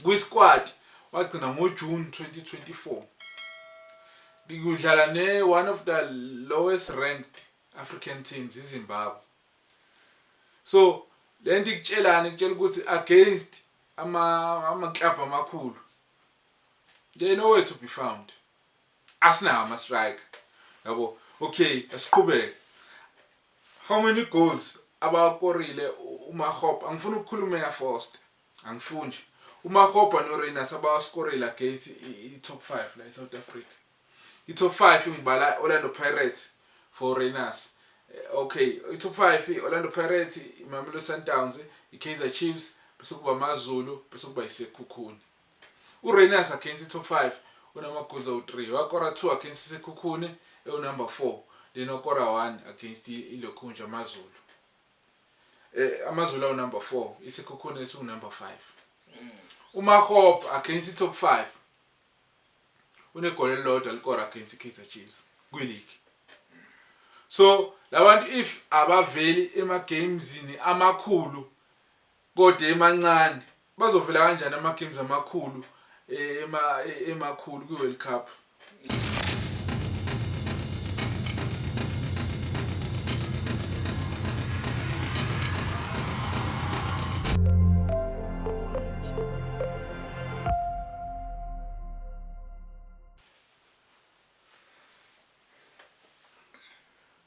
Kwi-squad wagcina ngoJune 2024. Kudlala ne one of the lowest ranked African teams iZimbabwe. So lento ikutshelani ikutshela ukuthi against ama ama club amakhulu they nowhere to be found. Asinawo ama striker. Yabo. Okay, asiqhubeke. How many goals abakorile uMakgopa? Angifuni ukukhuluma ya Foster. Angifuni nje. UMakgopa noRayners abawaskorile against i-top 5 la eSouth Africa. I-top 5 ngibala Orlando Pirates for Rayners. Okay, i-top 5 Orlando Pirates, iMamelodi Sundowns, iKaizer Chiefs, bese kuba AmaZulu, bese kuba iSekhukhune. URayners against i-top 5 unama goals awu-3. Wakora 2 against iSekhukhune ewu-number 4. Then wakora 1 against iLokhunja AmaZulu. AmaZulu awu number 4, iSekhukhune siwu number 5. UMakgopa against i-top 5 unegoli elilodwa likora against i-Kaizer Chiefs kwi-league. So labantu if abaveli ema-gamesini amakhulu kodwa emancane bazovela kanjani ama-games amakhulu emakhulu kwi-World Cup?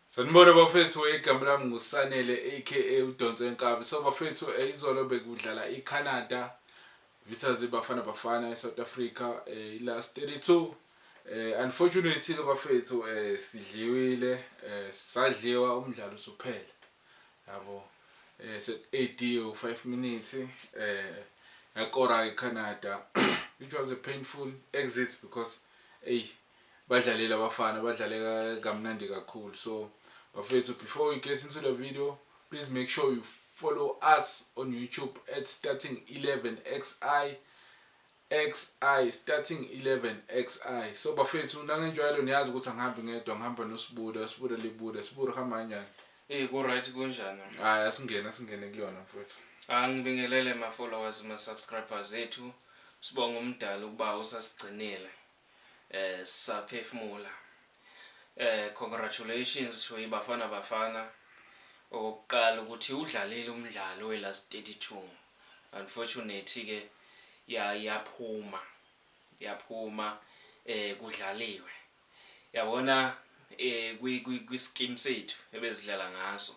Sanibona bafethu, igama lami nguSanele aka uDonso Enkabi. So bafethu, izolo bekudlala iCanada versus iBafana Bafana eSouth Africa, i-last 32. Unfortunately ke bafethu, sidliwile, sadliwa umdlalo usuphela. Yabo. Sek-AD 5 minutes yakora iCanada which was a painful exit because ey badlalile abafana, badlale kamnandi kakhulu. So bafethu, before we get into the video, please make sure you follow us on YouTube at starting 11 xi xi starting 11 xi. So bafethu, nangenjwayelo niyazi ukuthi angihambi ngedwa, ngihamba noSibuda, Sibuda libuda, Sibuda hamba kanjani? Eh ku right, kunjani? Hayi, asingene kuyona mfethu. Angibingelele ma followers, ma subscribers ethu. Sibonga umdali ukuba usasigcinile. Sisaphefumula. Congratulations to iBafana Bafana. Okokuqala ukuthi udlalile umdlalo we last 32. Unfortunately ke ya yaphuma. Yaphuma kudlaliwe. Yabona, kwi kwi scheme sethu ebezidlala ngaso.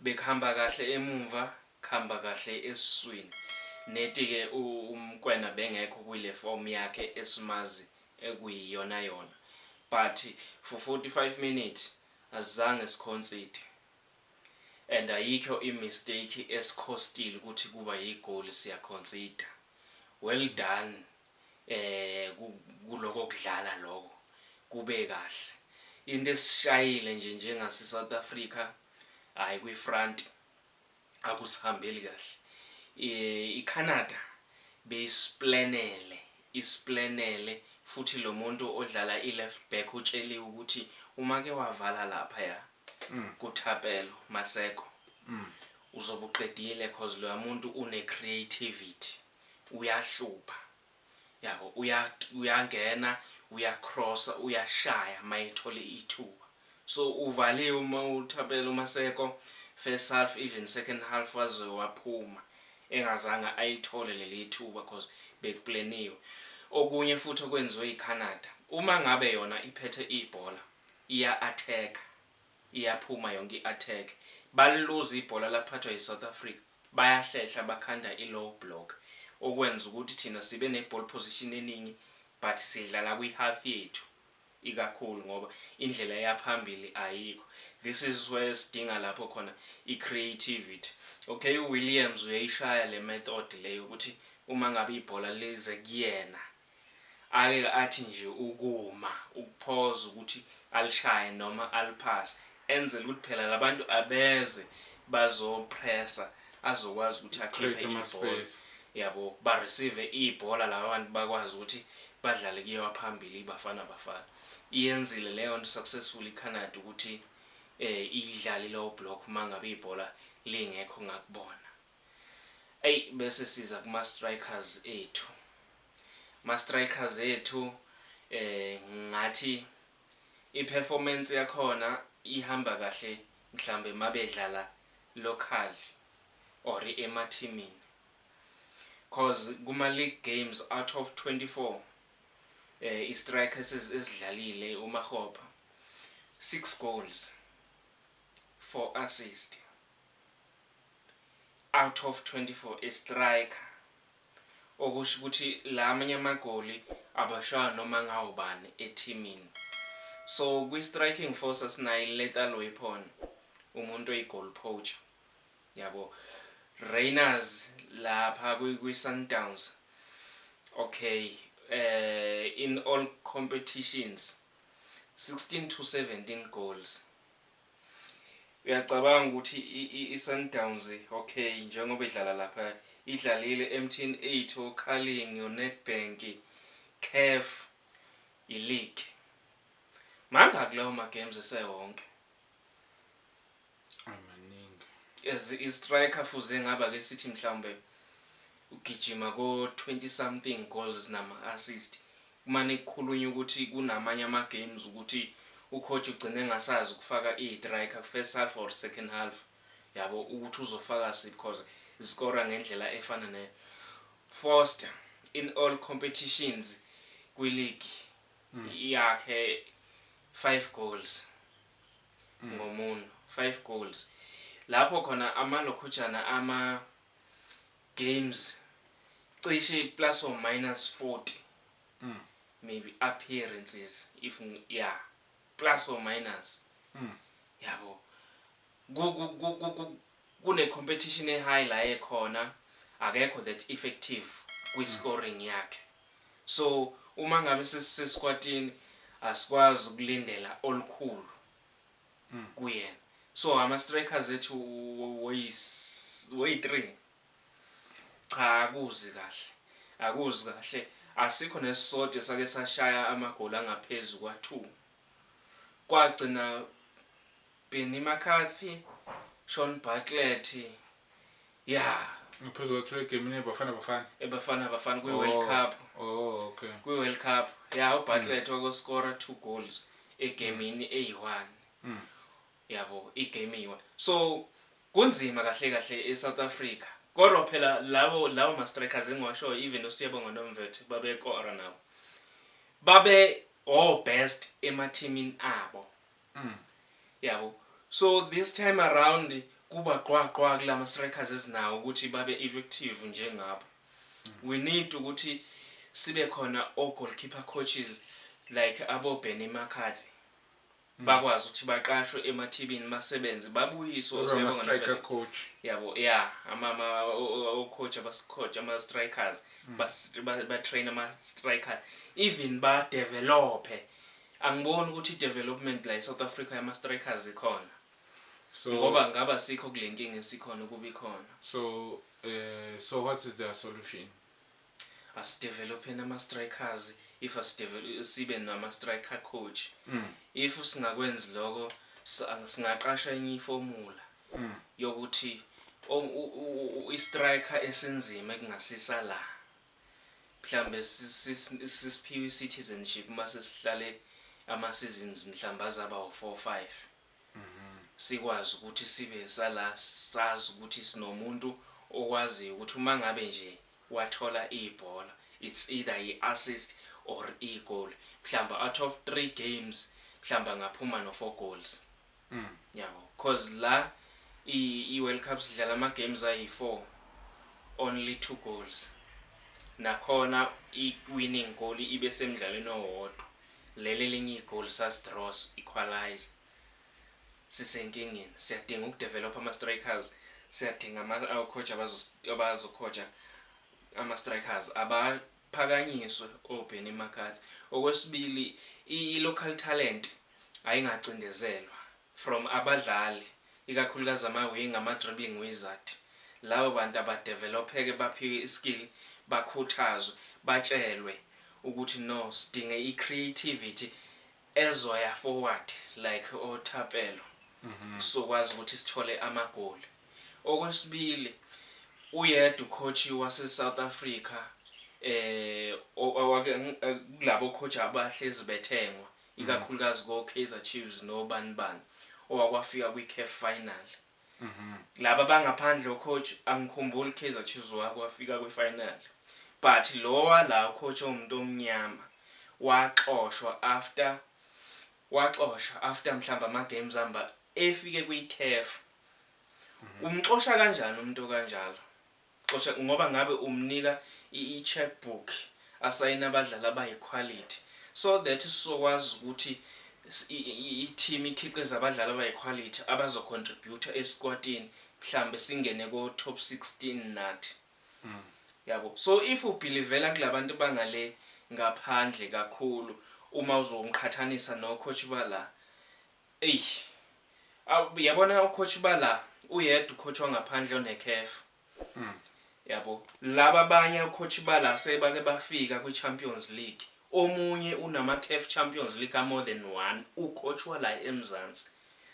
Bekuhamba kahle emumva, kuhamba kahle esiswini. Neti ke uMokoena bengekho kule form yakhe esimazi ekuyiyona yona. But for 45 minutes azange siconcede. And ayikho i-mistake esikhostile ukuthi kuba yigoli siyaconcede. Well done kuloko kudlala lokho kube kahle. Into esishayile nje njengase South Africa, hayi, kwi-front akusihambeli kahle. ICanada beyisplanele futhi lo muntu odlala i-left back utsheliwe ukuthi uma ke wavala lapha ya kuThapelo Maseko uzobe uqedile, cause loya muntu une creativity, uyahlupha yabo, uyangena, uyacrossa, uyashaya mayethola ithuba. So uvaliwe uma uThapelo Maseko first half, even second half waze waphuma engazange ayithole leli thuba cause bekuplaniwe. Okunye futhi okwenziwe iCanada, uma ngabe yona iphethe ibhola iya attack, iyaphuma yonke i-attack, baliluza ibhola laphathwa yi-South Africa, bayahlehla, bakhanda i-low block, okwenza ukuthi thina sibe ne-ball position eningi but sidlala kwi-half yethu ikakhulu ngoba indlela yaphambili ayikho. This is where sidinga lapho khona i-creativity. Okay, uWilliams uyayishaya le method leyo ukuthi uma ngabe ibhola lize kuyena ake athi nje ukuma, ukuphoza ukuthi alishaye noma aliphase, enzele ukuthi phela labantu abeze bazopressa azokwazi ukuthi akhiphe Create ibhola ama-space. Yabo, ba receive ibhola laba bantu bakwazi ukuthi badlale kuyiwa phambili. IBafana Bafana iyenzile leyo nto successful iCanada ukuthi idlale low block uma ngabe ibhola lingekho ngakubona. Eyi, bese siza kuma strikers ethu. Ma strikers ethu, ngathi i-performance yakhona ihamba kahle mhlambe mabedlala local or emathimini, cause kuma league games, out of 24 i-strikers esidlalile, uMakgopa 6 goals, 4 assist out of 24 i-striker, okusho ukuthi la amanye amagoli abashaya noma ngawubani ethimini. So kwi-striking force asinayo i-lethal weapon, umuntu oyi-goal poacher, yabo. Rayners lapha kwi-Sundowns, okay, in all competitions 16 to 17 goals. Uyacabanga ukuthi i-Sundowns, okay, njengoba idlala lapha, idlalile MTN 8, oCarling, oNedbank, CAF, i-league, mangaki lawo ma games esewonke? Amaningi. As i-striker fuze ngaba ke sithi mhlawumbe ugijima ko 20 something goals nama assist. Kumane kukhulunywa ukuthi kunamanye ama games ukuthi ucoach ugcine engasazi ukufaka i-striker first half or second half, yabo, ukuthi uzofaka siphi, because iskora ngendlela efana ne Foster in all competitions kwi-league yakhe 5 goals ngomuno, 5 goals lapho khona amalokhujana ama games cishe plus or minus 40 maybe appearances, if yeah, plus or minus, yabo. Kune competition e-high la ekhona, akekho that effective kwi scoring yakhe. So uma ngabe sesisquadini, asikwazi ukulindela olukhulu kuyena. So ama strikers ethu woyi-3, cha, akuzi kahle, akuzi kahle. Asikho nesisodwa esake sashaya amagoli angaphezu kwa-2. Kwagcina Benny McCarthy, Shaun Bartlett, ya. Ngaphezu kwathiwa egemini Bafana Bafana. EBafana Bafana kwi-World Cup. Oh, okay. Kwi-World Cup, ya, uBartlett wakuskora 2 goals egemini eyi-1, yabo, igame eyi-1. So kunzima kahle kahle eSouth Africa, kodwa phela labo ma-strikers engiwashoyo, even uSiyabonga Nomvethe, babekora nabo, babe all best emathimini abo, yabo. So this time around kuba qwa qwa kulama strikers esinawo ukuthi babe effective njengabo. We need ukuthi sibe khona o goalkeeper coaches like abo Benny McCarthy, bakwazi ukuthi baqashwe emathimini, basebenze, babuyiswe Ama uSiyabonga striker Nomvethe. coach. Yabo, yeah, ama o-coach abasicoach ama strikers, ba train ama strikers, even ba develop. Angiboni ukuthi i-development la eSouth Africa yama strikers ikhona, So ngoba ngaba sikho kule nkinga esikhona kuba ikhona. So what is their solution? Asidevelopeni ama strikers. If asidevelop, sibe nama striker coach. If singakwenzi lokho, singaqasha enye iformula yokuthi i-striker esinzima ekungasisa la, mhlambe sisiphiwe i-citizenship mase sihlale ama seasons mhlambe azaba u4 5, sikwazi ukuthi sibe sala, sazi ukuthi sinomuntu okwaziyo ukuthi uma ngabe nje wathola ibhola, it's either i-assist or i-goal. Mhlawumbe out of 3 games, mhlawumbe angaphuma no 4 goals, yabo, cause la i-World Cup sidlala ama games ayi4, only 2 goals, nakhona i-winning goal ibe semdlalweni owodwa. Leli elinye igoli sasidraw, equalize. Sisenkingeni. Siyadinga ukudevelop ama-strikers, siyadinga ama-coach abazocoacha ama-strikers, abaphakanyiswe oBenny McCarthy. Okwesibili, i-local talent ayingacindezelwa from abadlali, ikakhulukazi ama-wing, ama-dribbling wizard. Labo bantu abadevelopheke, baphiwe iskill, bakhuthazwe, batshelwe ukuthi no, sidinge i-creativity ezoya forward like oThapelo, sokwazi ukuthi sithole amagoli. Okwesibili, Uyedwa ucoach wase South Africa owake kulabo coach abahlezi bethengwa, ikakhulukazi ko Kaizer Chiefs nobani bani, owakwafika kwi CAF final. Laba bangaphandle ucoach, angikhumbuli Kaizer Chiefs wakwafika kwi final, but lo wala coach umuntu omnyama waxoshwa after mhlamba ama games amba efike kwi CAF. Umxosha kanjani umuntu kanjalo? Xosha ngoba ngabe umnika i-checkbook, asayina abadlali abayi-quality so that sizokwazi ukuthi i-team ikhiqize abadlali abayi-quality abazocontribute esquadini, mhlambe singene ko-top 16 nathi, yabo. So if ubelievela kulabantu bangale ngaphandle kakhulu, uma uzomqhathanisa no-coach bala, eyi, yabona, ucoach bala uyedwa ucoach wangaphandle one-CAF, yabo. Laba abanye ucoach bala sebake bafika kwi-Champions League, omunye unama-CAF Champions League a-more than one, ucoach wala eMzansi.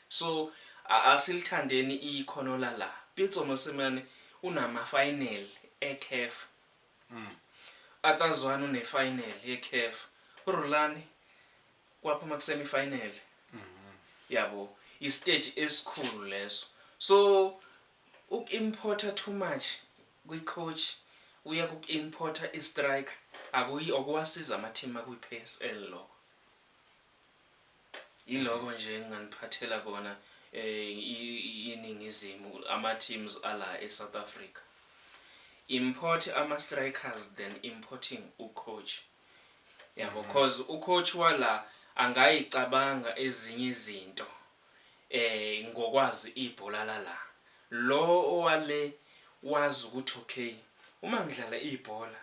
So asilithandeni ikhono lala. Pitso Mosimane unama-final e-CAF, Arthur Zwane une-final ye-CAF, uRulani kwaphuma ku-semi-final, yabo. I-stage esikhulu leso. So uku-importa too much kwi-coach, uya ku-importa i-striker, akuyi okuwasiza ama-team akwi-PSL. Lokho iloko nje enginganiphathela kona. Iningizimu, ama-teams ala e-South Africa, import ama-strikers than importing ucoach, yabo, cause ucoach wala angayicabanga ezinye izinto ngokwazi ibhola lala. Lo owale wazi ukuthi, okay, uma ngidlala ibhola,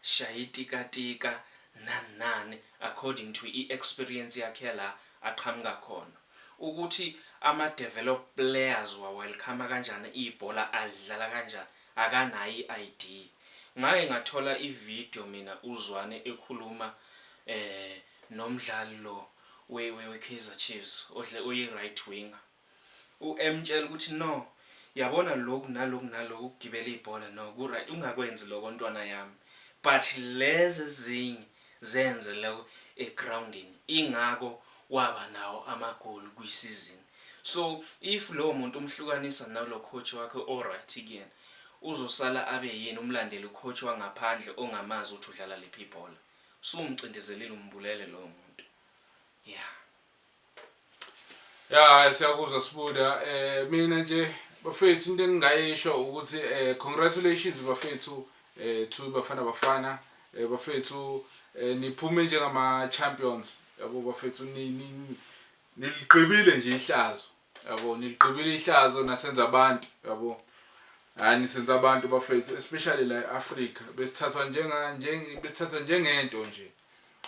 shaya itikatika nani nani, according to i-experience yakhe la aqhamuka khona, ukuthi ama-develop players wa-welcome kanjani ibhola, adlala kanjani, akanayo i-idea. Ngake ngathola ivideo mina uZwane ekhuluma nomdlali lo we Kaizer Chiefs odle oyi right winger, uemtshela ukuthi, no, yabona, lokhu naloku naloku, ukugibela ibhola, no, ku right, ungakwenzi lokho, ntwana yami, but lezi ezinye zenze lokho egroundini. Ingako waba nawo amagoli kwisizini. So if lo muntu umhlukanisa nalo coach wakhe o right kuyena, uzosala abe yini? Umlandeli ucoach wangaphandle ongamazi ukuthi udlala liphi ibhola. Sumcindezelile, umbulele lowo muntu, yeah. Ya, siyakuzwa, Sibuda. Mina nje, bafethu, into engingayisho ukuthi congratulations, bafethu, to Bafana Bafana. Bafethu, niphume njengama champions, yabo, bafethu. Ni niligqibile nje ihlazo, yabo, niligqibile ihlazo, nasenza abantu, yabo. Hayi, nisenza abantu, bafethu, especially la eAfrica besithathwa njengento nje.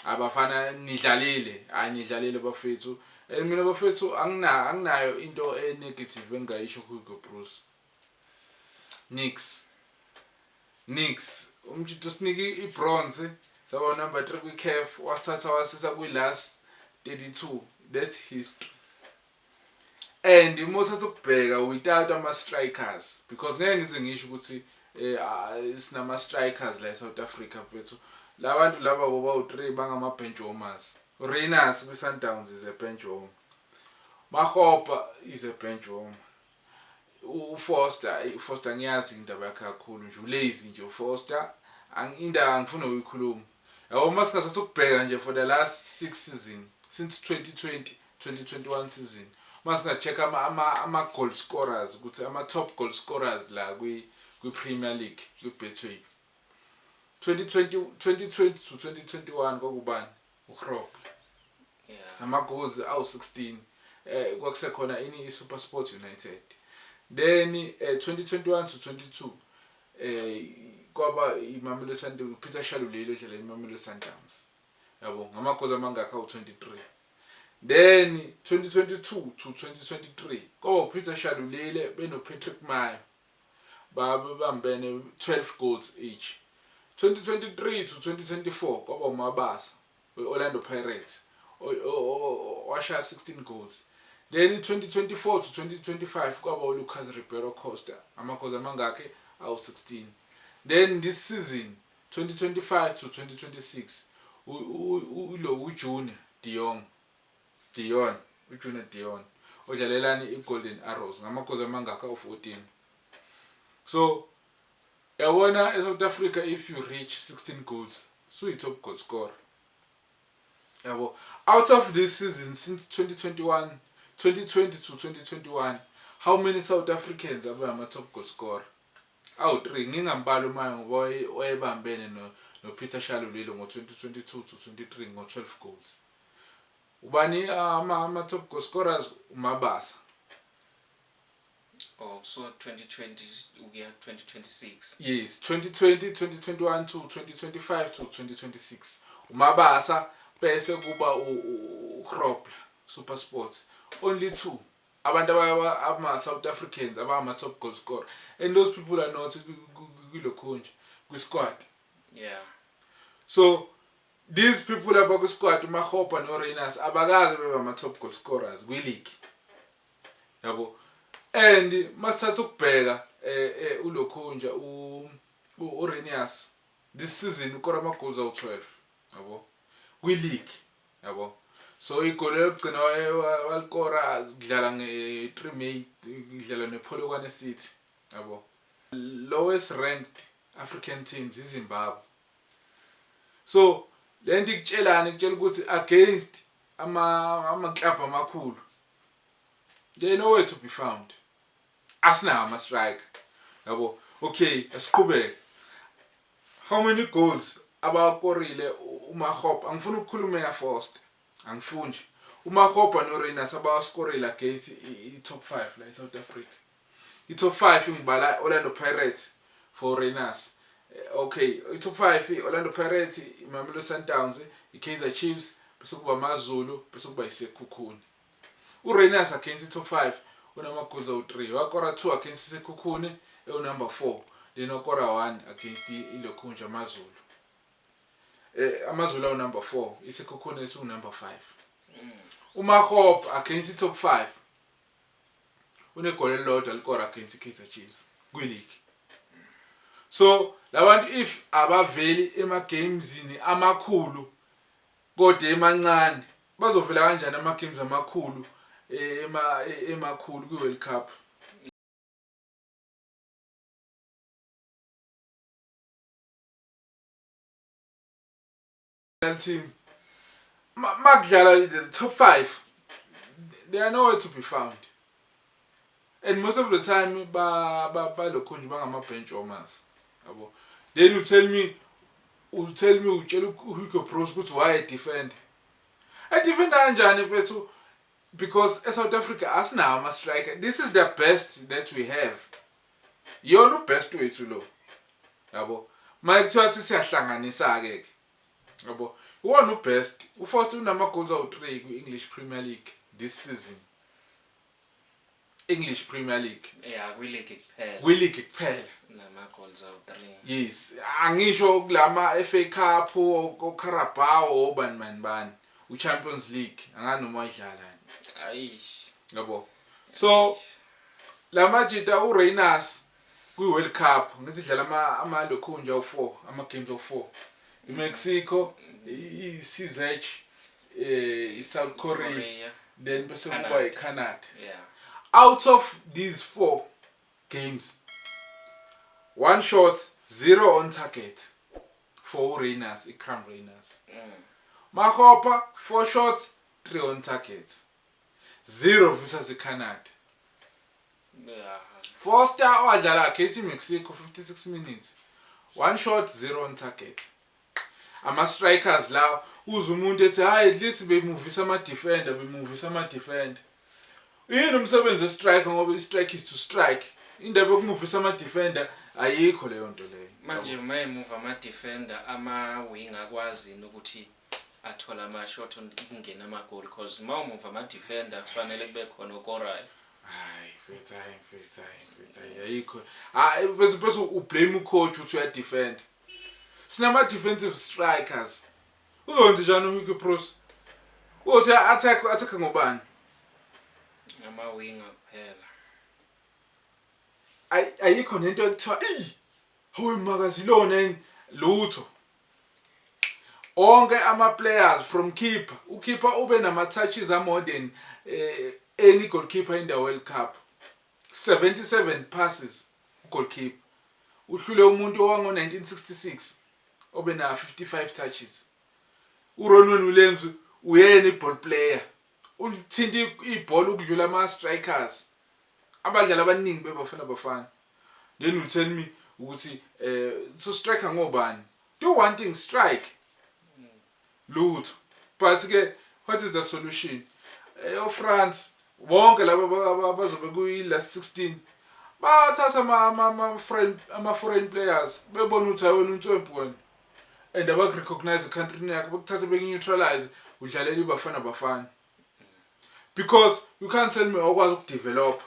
Abafana, nidlalile, hayi, nidlalile, bafethu. Mina, bafethu, anginayo into e negative engayisho Hugo Broos. Nix. Nix. Umjito sinike ibronze, saba number 3 kwi-CAF, wasithatha wasisa kwi-last 32. That's history. And uma uthatha ukubheka without ama strikers, because ngeke ngize ngisho ukuthi sinama strikers la eSouth Africa, mfethu. Labantu laba boba u3 bangama bench warmers. Rayners kwi Sundowns is a bench warmer. Makgopa is a bench warmer. uFoster, uFoster ngiyazi indaba yakhe kakhulu nje, ulazy nje uFoster, indaba angifuni ukuyikhuluma, yabo. Uma singathatha ukubheka nje for the last 6 season, since 2020 2021 season, uma singa-check ama goal scorers, ukuthi ama top goal scorers la kwi Premier League, kwi Betway, 2020 2020 to 2021 kwakubani? uGrobler nama goals awu16. Kwakusekhona ini, iSuper Sport United. Then 2021 to 22 kwaba iMamelodi Sundowns, Peter Shalulile odlala iMamelodi Sundowns, yabo, ngama goals amangakhi? Awu23. Then 2022 to 2023 kwaba uPeter Shalulile beno Patrick Mayo, babambene 12 goals each. 2023 to 2024 kwaba uMabasa we-Orlando Pirates, washaya 16 goals. Then 2024 to 2025 kwaba uLucas Ribeiro Costa, ama-goals amangakhi? awu-16. Then this season, 2025 to 2026, ulo uJunior Dion Dion uJunior Dion odlalelani i-Golden Arrows ngama-goals amangaka? U-14. So yabona, e-South Africa, if you reach 16 goals, suyi-top goal scorer, yabo. Out of this season, since 2021, 2020 to 2021, how many South Africans abangama-top goal scorer? Awu-3, ngingambali uMayo ngoba wayebambene no-Peter Shalulile ngo-2022 to 23 ngo-12 goals. Ubani ama-top goal scorers? UMabasa. Oh, so 2020 ukuya 2026? Yes, 2020, 2021 to 2025 to 2026, uMabasa, bese kuba uGrobler, Super Sports. Only two abantu ama South Africans abama top goal scorer, and those people are not kulokho nje kwi-squad. So these people abakwi-squad, uMakgopa no-Rayners, abakaze bebe ama-top goal scorers kwi-league, yabo. And masithatha ukubheka ulokhunja uRayners this season ukora ama-goals awu-12, yabo, kwi-league, yabo. So igoli lokugcina walikora kudlala nge-3 May, kudlala nePolokwane City, yabo. Lowest ranked African teams iZimbabwe. So lento ikutshelani? Ikutshela ukuthi against ama club amakhulu they nowhere to be found. Asinawo ama striker, yabo. Okay, asiqhubeke. How many goals abakorile uMakgopa? Angifuni ukukhuluma ya Foster, angifuni nje. UMakgopa noRayners abawaskorile against i-top 5 la eSouth Africa, i-top 5 ngibala Orlando Pirates for Rayners. Okay, i-top 5, Orlando Pirates, iMamelodi Sundowns, i-Kaizer Chiefs, bese kuba AmaZulu, bese kuba iSekhukhune. uRayners against i-top 5 unama-goals awu-3. Wakora 2 against iSekhukhune ewu-number 4, then wakora 1 against ilokhunja AmaZulu. AmaZulu awu-number 4, iSekhukhune esiwu-number 5. UMakgopa against i-top 5 unegoli elilodwa likora against i-Kaizer Chiefs kwi-league. So labantu if abaveli ema-gamesini amakhulu kodwa emancane, bazovela kanjani ama-games amakhulu, emakhulu kwi-World Cup? Team makudlala the top 5, they are nowhere to be found, and most of the time ba balokho nje bangama bench warmers, yabo. Then you tell me utshela uHugo Broos ukuthi why defend, e-defend kanjani, mfethu? Because eSouth Africa asinawo ama striker. This is the best that we have, iyona ubest wethu lo, yabo. Manje kuthiwa sisiyahlanganisa ke ke, yabo, iwona ubest. UFoster unama goals awu3 kwi-English Premier League this season, English Premier League. Yeah, kwi-league kuphela. Kwi-league kuphela. Nama-goals awu-3. Yes, angisho kulama FA Cup o Carabao obani bani bani, uChampions League anganoma idlala. Ayi. Yabo, so lamajita uRayners kwi-World Cup, ngithi dlala ama lokhunja u4, ama games of 4, iMexico, iCZ, iSouth Korea, Korea. Then bese kuba Canada. iCanada. Out of these four games, one shot, zero on target for Rayners, Iqraam Rayners. Makgopa, four shots, three on target, zero versus iCanada. Foster wadlala against Mexico 56 minutes, one shot, zero on target. Ama strikers lawo, uze umuntu ethi hayi, at least bemuvisa ama defender, bemuvisa ama defender. Yini umsebenzi we-striker? Ngoba i-strike is to strike. Indaba yokumuvisa ama defender ayikho leyo nto leyo. Manje mayemuva ama-defender, ama-wing akwazi yini ukuthi athole ama-shot kungena amagoli? Cause uma umuva ama-defender kufanele kube khona okorayo. Hayi mfethu, hayi mfethu, hayi mfethu, hayi, ayikho. Hayi mfethu, bese ublame ucoach ukuthi uyadefend. Sinama defensive strikers. Uzokwenza njani uHugo Broos? Uthi attack ngobani? Ama-winger kuphela. Ayikho nento ekuthiwa i hawu makazilona lutho. Onke ama players from keeper, ukeeper ube nama touches a more than any goalkeeper in the World Cup. 77 passes goalkeeper. Uhlule umuntu owango 1966 obe na 55 touches. URonwen Williams uyena iball player. Ulithinta ibhola ukudlula ama strikers. Abadlali abaningi beBafana Bafana. Then you tell me ukuthi so striker ngobani? Do one thing, strike. Lutho. But ke what is the solution? O France bonke laba abazobe kuyi last 16 bathatha ama foreign players, bebona ukuthi ayona untwempu wena and abaku-recognize country yakho, bakuthatha beku-neutralize, udlalela iBafana Bafana, because you can't tell me awukwazi ukudevelop.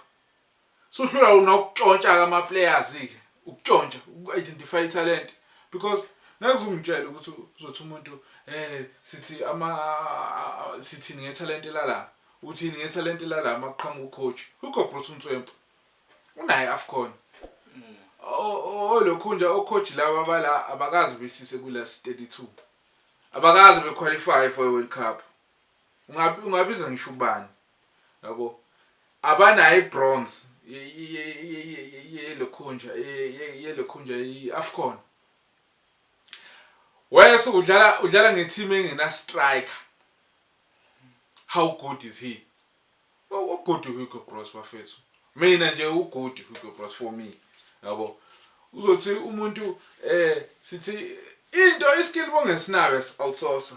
Suhlula unokutshontsha ama-players ke, ukutshontsha, uku-identify talent, because ngeke uzungitshela ukuthi uzothi umuntu sithi ama sithini ngethalente lala, uthini ngethalente lala maqhamuka ucoach Hugo Broos. Unswempu unaye AFCON olokhu nje. Ocoach laba bala abakazi besise kula 32, abakazi bequalify for a World Cup. Ungabiza ngisho ubani, yabo, abanayo ibronze yelokhunja i-AFCON. Wese udlala ngeteam engena striker. How good is he? Ugood Hugo Broos, bafethu. Mina nje ugood Hugo Broos for me, yabo. Uzothi umuntu sithi into iskill bongesinayo, outsource,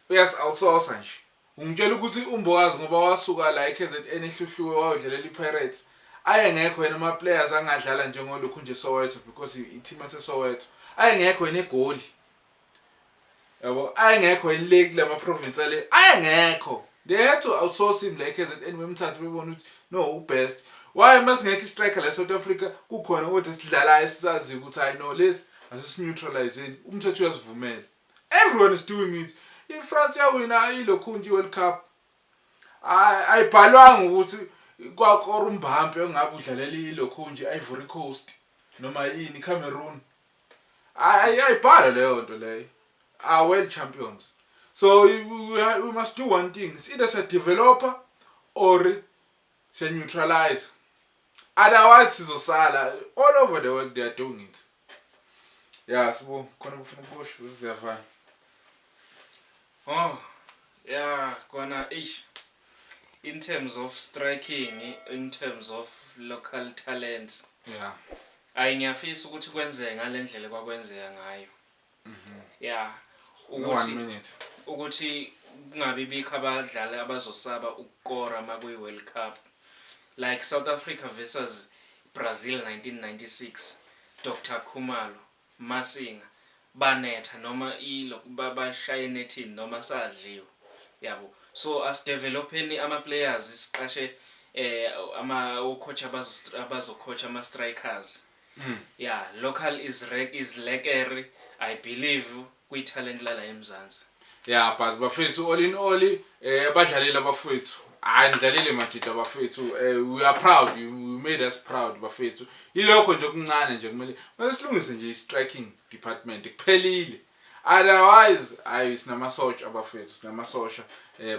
uyas outsource nje. Ungitshela ukuthi uMbokazi, ngoba wasuka la eKZN eHluhluwe wayodlalela iPirates, ayengekho yena ama players angadlala njengolokhu nje Soweto, because i-team yaseSoweto ayengekho yena eGoli, yabo, ayengekho yini le kulama province ale, ayengekho. They had to outsource him la eKZN, bemthathe bebona ukuthi no, ubest. Why masingekho i-striker la South Africa? Kukhona kodwa esidlalayo esisaziyo ukuthi hayi no, lesi asisineutralizeni, umthetho uyasivumela. Everyone is doing it. IFrance yawina ilokhu nje i-World Cup, ayibhalwanga ukuthi kwakora uMbappe ongabe udlalela ilokhu nje Ivory Coast noma yini, Cameroon. Ayibhalwa leyo nto leyo. Are world champions. So we must do one thing: it's either siya developer or siya neutralize, otherwise sizosala. All over the world they are doing it. Yeah, sibo khona ufuna ukusho, siyafana. Oh, yeah, kona ish. In terms of striking, in terms of local talent, ayi, ngiyafisa ukuthi kwenzeke ngalendlela kwakwenzeka ngayo. Yeah, no, one ukuthi minute. Ukuthi kungabi bikho abadlali abazosaba ukukora makuyi World Cup. Like South Africa versus Brazil 1996, Dr Khumalo, Masinga banetha noma ilo bashaye nethini noma sadliwa, yabo. So asidevelopeni ama players, siqashe ama ocoach abazocoach ama strikers. Yeah, local is lekker. I believe kwi talent lala eMzansi. Yeah, but bafethu, all in all, badlalile abafethu. Hayi, nidlalile majita abafethu. We are proud. You made us proud, bafethu. Ilokho nje okuncane nje, kumele mase silungise nje i-striking department, kuphelile. Otherwise hayi, sinamasosha abafethu, sinamasosha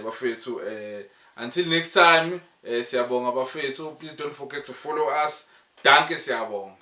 bafethu. Until next time, siyabonga bafethu. Please don't forget to follow us. Dankie, siyabonga.